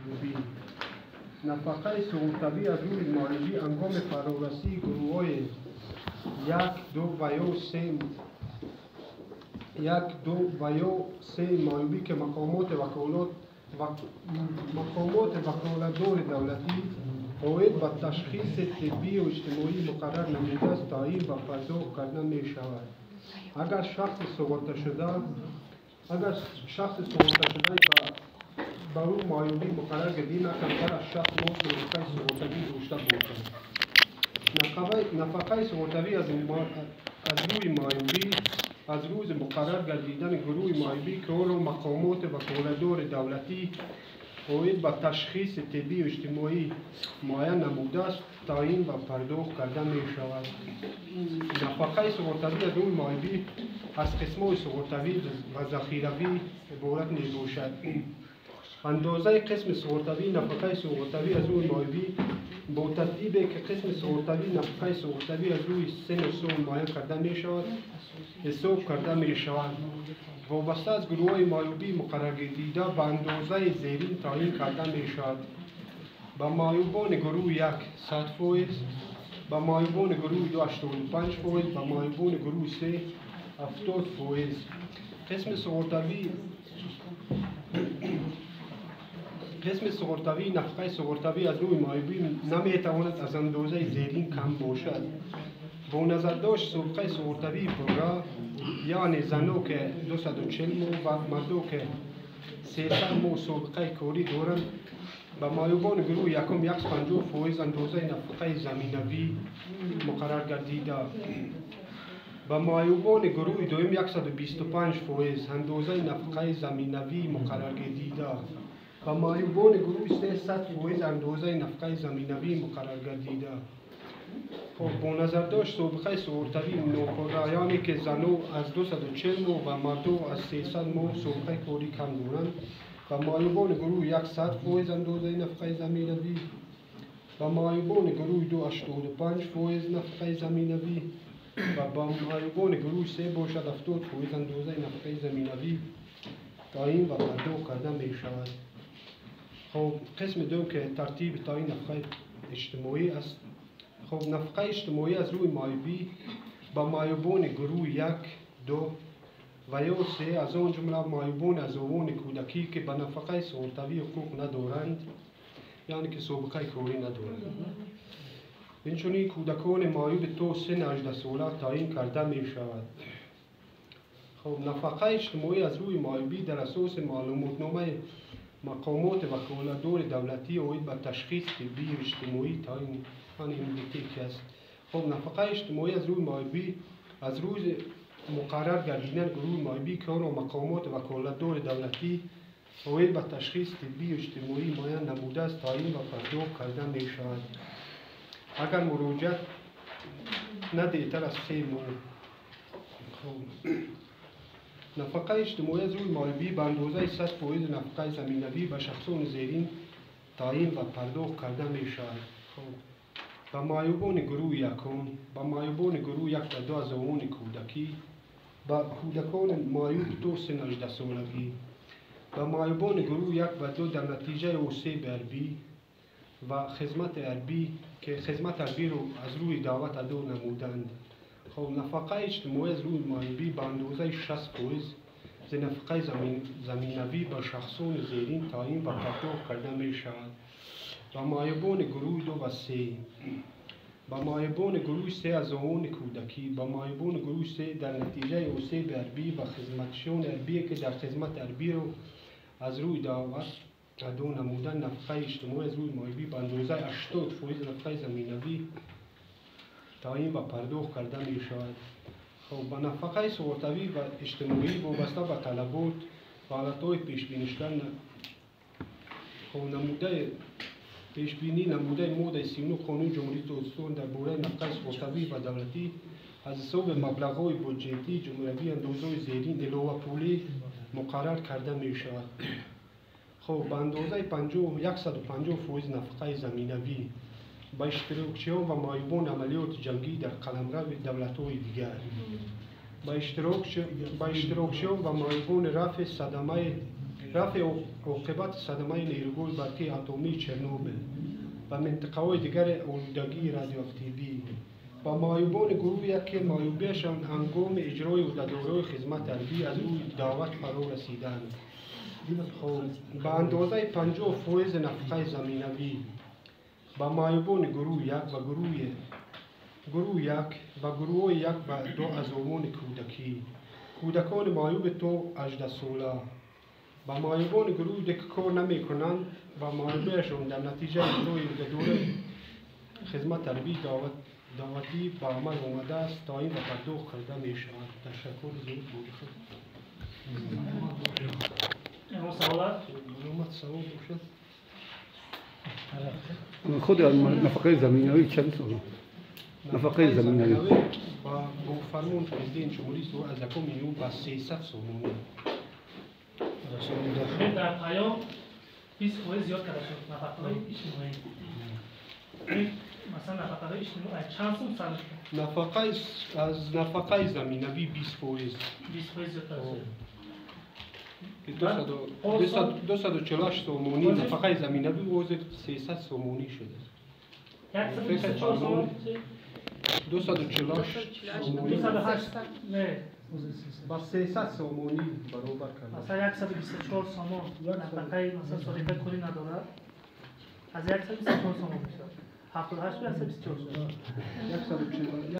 Маъюбӣ. Нафақаи суғуртавӣ аз рӯи маъюбӣ ҳангоми фарорасии гурӯҳҳои як, ду ва ё се, як, ду ва ё се маъюбӣ, ки мақомоти ваколатдори давлатӣ оид ба ташхиси тиббию иҷтимоӣ муқаррар намудааст, таъин ва пардохт карда мешавад. Агар шахси суғурташуда ба ӯ маъюбӣ муқаррар гардида, на камтар аз 6 моҳ собиқаи суғуртавӣ дошта бошад. Нафақаи суғуртавӣ аз рӯи маъюбӣ аз рӯзи муқаррар гардидани гурӯҳи маъюбӣ, ки онро мақомоти ваколатдори давлатӣ оид ба ташхиси тиббию иҷтимоӣ муайян намудааст, таъин ва пардохт карда мешавад. Нафақаи суғуртавӣ аз рӯи маъюбӣ аз қисмҳои суғуртавӣ ва захиравӣ иборат мебошад. Андозаи қисми суғуртавии нафақаи суғуртавӣ аз рӯи маъюбӣ бо тартибе, ки қисми суғуртавии нафақаи суғуртавӣ аз рӯи синну сол муайян карда мешавад, ҳисоб карда мешавад. Вобаста аз гурӯҳҳои маъюбӣ муқарраргардида, ба андозаи зерин таъин карда мешавад: ба маъюбони гурӯҳи як 100%, ба маъюбони гурӯҳи ду 85%, ба маъюбони гурӯҳи се 70%. Қисми суғуртавии нафақаи суғуртавӣ аз рӯи маъюбӣ наметавонад аз андозаи зерин кам бошад. Бо назардошт собиқаи суғуртавии пурра, яъне зано, ки 240 моҳ, ва мардо, ки 300 моҳ собиқаи корӣ доранд, ба маъюбони гурӯҳи якум 150% андозаи нафақаи заминавӣ муқаррар гардида, ба маъюбони гурӯҳи дуюм 125% андозаи нафақаи заминавӣ муқаррар гардида, ба маъюбони гурӯҳи се 100% андозаи нафақаи заминавӣ муқаррар гардида. Хоб, бо назардошт собиқаи суғуртавии нопурра, яъне ки зано аз 240 моҳ ва мардо аз 300 моҳ собиқаи корӣ кам доранд, ба маъюбони гурӯҳи як 100% андозаи нафақаи заминавӣ, ба маъюбони гурӯҳи ду 85% нафақаи заминавӣ ва ба маъюбони гурӯҳи се бошад, 70% андозаи нафақаи заминавӣ таъин ва пардохт карда мешавад. Хоб, қисми дуюм, ки тартиби таъин нафақаи иҷтимоӣ аст. Хоб, нафақаи иҷтимоӣ аз рӯи маъюбӣ ба маъюбони гурӯҳи як, ду ва ё се, аз он ҷумла маъюбони аз овони кӯдакӣ, ки ба нафақаи суғуртавӣ ҳуқуқ надоранд, яъне ки собиқаи корӣ надоранд, инчунин кӯдакони маъюби то синни 18сола таъин карда мешавад. Хоб, нафақаи иҷтимоӣ аз рӯи маъюбӣ дар асоси маълумотномаи мақомоти ваколатдори давлатӣ оид ба ташхиси тиббию иҷтимоӣ таъин ки аст. Хоб, нафақаи иҷтимоӣ аз рӯи маъюбӣ аз рӯзи муқаррар гардидани гурӯҳи маъюбӣ, ки онро мақомоти ваколатдори давлатӣ оид ба ташхиси тиббию иҷтимоӣ муайян намудааст, таъин ва пардохт карда мешавад, агар муроҷиат на дертар аз 3 моҳ. Нафақаи иҷтимоӣ аз рӯи маъюбӣ ба андозаи 100% нафақаи заминавӣ ба шахсони зерин таъин ва пардохт карда мешавад: ба маъюбони гурӯҳи якум, ба маъюбони гурӯҳи як ва ду аз овони кӯдакӣ, ба кӯдакони маъюб то синни 18солагӣ, ба маъюбони гурӯҳи як ва ду дар натиҷаи осеби ҳарбӣ ва хизмати ҳарбӣ, ки хизмати ҳарбиро аз рӯи даъват адо намуданд. Хоб, нафақаи иҷтимоӣ аз рӯи маъюбӣ ба андозаи 60% зи нафақаи заминавӣ ба шахсони зерин таъин ва пардохт карда мешавад: ба маъюбони гурӯҳи ду ва се, ба маъюбони гурӯҳи се аз овони кӯдакӣ, ба маъюбони гурӯҳи се дар натиҷаи осеби ҳарбӣ ва хизматчиёни ҳарбие, ки дар хизмати ҳарбиро аз рӯи даъват адо намудан. Нафақаи иҷтимоӣ аз рӯи маъюбӣ ба андозаи 80% нафақаи заминавӣ таъин ва пардохт карда мешавад. Хоб, ба нафақаи суғуртавӣ ва иҷтимоӣ вобаста ба талабот ва ҳолатҳои пешбинишуда, хоб, намудаи пешбинӣ намудаи моддаи 39 Қонуни Ҷумҳурии Тоҷикистон дар бораи нафақаи суғуртавӣ ва давлатӣ, аз ҳисоби маблағҳои буҷетии ҷумҳуриявӣ андозаҳои зерин иловапулӣ муқаррар карда мешавад. Хоб, ба андозаи 150% нафақаи заминавӣ ба иштирокчиён ва маъюбони амалиёти ҷангӣ дар қаламрави давлатҳои дигар, ба иштирокчиён ва маъюбони рафъи садамаи рафъи оқибати садамаи нерӯгоҳи барқии атомии Чернобил ва минтақаҳои дигари олудагии радиоактивӣ ба маъюбони гурӯҳи як, ки маъюбиашон ҳангоми иҷрои ӯҳдадориҳои хизмати ҳарбӣ аз рӯи даъват фаро расиданд, ба андозаи 50% нафақаи заминавӣ ба маъюбони гурӯҳи як ва гурӯҳи як ва гурӯҳҳои як ва ду аз овони кӯдакӣ, кӯдакони маъюби то 18сола, ба маъюбони гурӯҳи ду, ки кор намекунанд ва маъюбиашон дар натиҷаи иҷрои ӯҳдадории хизмати ҳарбии даъватӣ ба амал омадааст, таъин ва пардохт карда мешавад. Ташаккури зиёд бошад. Савол бошад. Худ нафақаи заминавӣ чанд сол? Нафақаи заминавӣ бо фармон президент ҷумҳурии аз 1 июн ба 300 сомонӣ. Дар паём 20% зиёд карда шуд нафақаҳои иҷтимоӣ. Масалан, нафақаҳои иҷтимоӣ чанд сум сар? Нафақаи аз нафақаи заминавӣ 20%. 20% зиёд карда шуд. 248 сомонӣ нафақаи заминавӣ ҳозир 300 сомонӣ шудааст. 124 сомон. 248 сомонӣ ба 300 сомонӣ баробар карда. Масалан, 124 сомон нафақаи, масалан, собиқаи корӣ надорад, аз 124 сомон мешавад, 78 ба 124 шуд. 140.